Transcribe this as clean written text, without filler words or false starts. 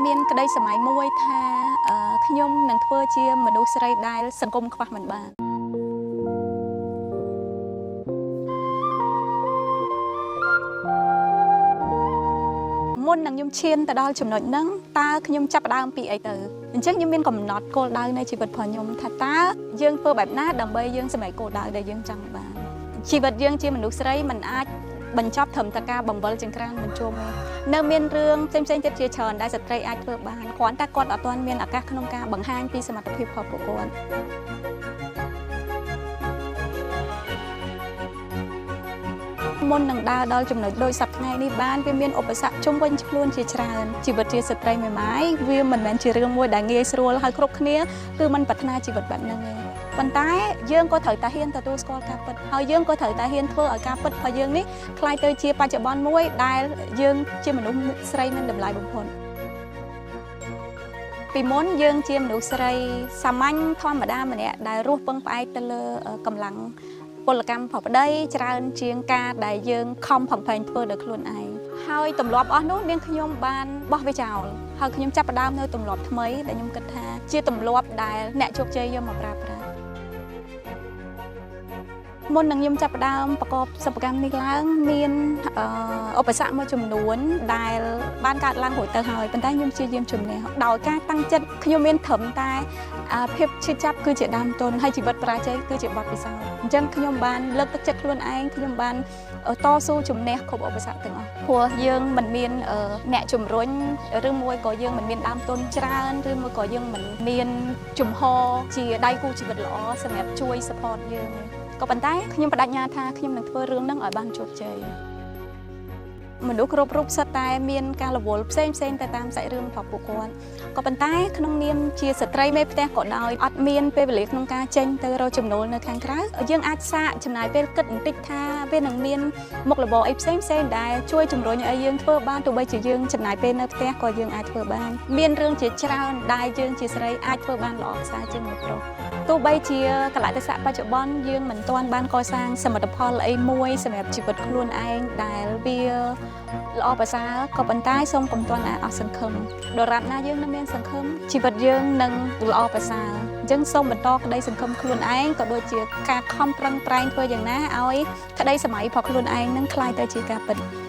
មានក្តីស្រមៃមួយថាខ្ញុំនឹងធ្វើជាមនុស្សស្រីដែលសង្គមខ្វះមិនបានមុននឹងខ្ញុំឈានទៅដល់ចំណុចហ្នឹងតើខ្ញុំចាប់ផ្ដើមពីអីទៅអញ្ចឹងខ្ញុំមានកំណត់គោលដៅនៃជីវិតរបស់ខ្ញុំថាតើយើងធ្វើបែបណាដើម្បីយើងសម្រេចគោលដៅដែលយើងចង់បានជីវិតយើងជាមនុស្សស្រីមិនអាចបញ្ចប់ត្រឹមតែការបង្វិលចង្ក្រានមិនជុំទេនៅមានរឿងផ្សេងៗទៀតជាច្រើនដែលស្ត្រីអាចធ្វើបានគ្រាន់តែគាត់អត់ទាន់មានឱកាសក្នុងការបង្ហាញពីសមត្ថភាពរបស់ពួកគាត់មុននឹងដើរដល់ចំណុចដូចសប្តាហ៍នេះបានវាមានឧបសគ្គជុំវិញខ្លួនជាច្រើនជីវិតជាស្ត្រីមេម៉ាយវាមិនមែនជារឿងមួយដែលងាយស្រួលហើយគ្រប់គ្នាគឺមិនប្រាថ្នាជីវិតបែបហ្នឹងទេប៉ុន្តែយើងក៏ត្រូវតែហ៊ានទទួលស្គាល់ការពិតហើយយើងក៏ត្រូវតែហ៊ានធ្វើឲ្យការពិតរបស់យើងនេះក្លាយទៅជាបច្ចុប្បន្នមួយដែលយើងជាមនុស្សស្រីមានតម្លៃបំផុតពីមុនយើងជាមនុស្សស្រីសាមញ្ញធម្មតាម្នាក់ដែលរស់ពឹងផ្អែកទៅលើកម្លាំងពលកម្មប្រុសប្តីច្រើនជាងការដែលយើងខំប្រឹងប្រែងធ្វើដោយខ្លួនឯងហើយទម្លាប់អស់នោះនាងខ្ញុំបានបោះវាចោលហើយខ្ញុំចាប់ផ្ដើមនៅទម្លាប់ថ្មីដែលខ្ញុំគិតថាជាទម្លាប់ដែលអ្នកជោគជ័យយកមកប្រើប្រាស់មុននឹងខ្ញុំចាប់ផ្ដើមប្រកបសិប្បកម្មនេះឡើងមានឧបសគ្គមួយចំនួនដែលបានកើតឡើងរួចទៅហើយប៉ុន្តែខ្ញុំព្យាយាមជំនះដោយការតាំងចិត្តខ្ញុំមានត្រឹមតែភាពឈឺចាប់គឺជាដើមទុនហើយជីវិតបរាជ័យគឺជាបទពិសោធន៍អញ្ចឹងខ្ញុំបានលើកទឹកចិត្តខ្លួនឯងខ្ញុំបានតស៊ូជំនះគ្រប់ឧបសគ្គទាំងអស់ព្រោះយើងមិនមានអ្នកជំរុញឬមួយក៏យើងមិនមានដើមទុនច្រើនឬមួយក៏យើងមិនមានជំហរជាដៃគូជីវិតល្អសម្រាប់ជួយ support យើងក៏ប៉ុន្តែខ្ញុំបដិញ្ញាថាខ្ញុំនឹងធ្វើរឿងហ្នឹងឲ្យបានជោគជ័យមនុស្សគ្រប់រូបសុទ្ធតែមានការរវល់ផ្សេងផ្សេងទៅតាមសាច់រឿងរបស់ពួកគាត់ក៏ប៉ុន្តែក្នុងនាមជាស្ត្រីមេផ្ទះក៏ដោយអត់មានពេលវេលាក្នុងការចេញទៅរកចំណូលនៅខាងក្រៅយើងអាចសាកចំណាយពេលគិតបន្តិចថាវានឹងមានមុខរបរអីផ្សេងផ្សេងដែលជួយជំរុញឲ្យយើងធ្វើបានទោះបីជាយើងចំណាយពេលនៅផ្ទះក៏យើងអាចធ្វើបានមានរឿងជាច្រើនដែលយើងជាស្រីអាចធ្វើបានល្អប្រសើរជាងមនុស្សប្រុសទោះបីជាកលៈទេសៈបច្ចុប្បន្នយើងមិនទាន់បានកសាងសមិទ្ធផលអីមួយសម្រាប់ជីវិតខ្លួនឯងដែលវាល្អប្រសើរក៏ប៉ុន្តែសូមកុំទាន់អស់សង្ឃឹមដរាបណាយើងនឹងមានសង្ឃឹមជីវិតយើងនឹងល្អប្រសើរអញ្ចឹងសូមបន្តក្តីសង្ឃឹមខ្លួនឯងក៏ដូចជាការខំប្រឹងប្រែងធ្វើយ៉ាងណាឲ្យក្តីសម័យរបស់ខ្លួនឯងនឹងក្លាយទៅជាការពិត។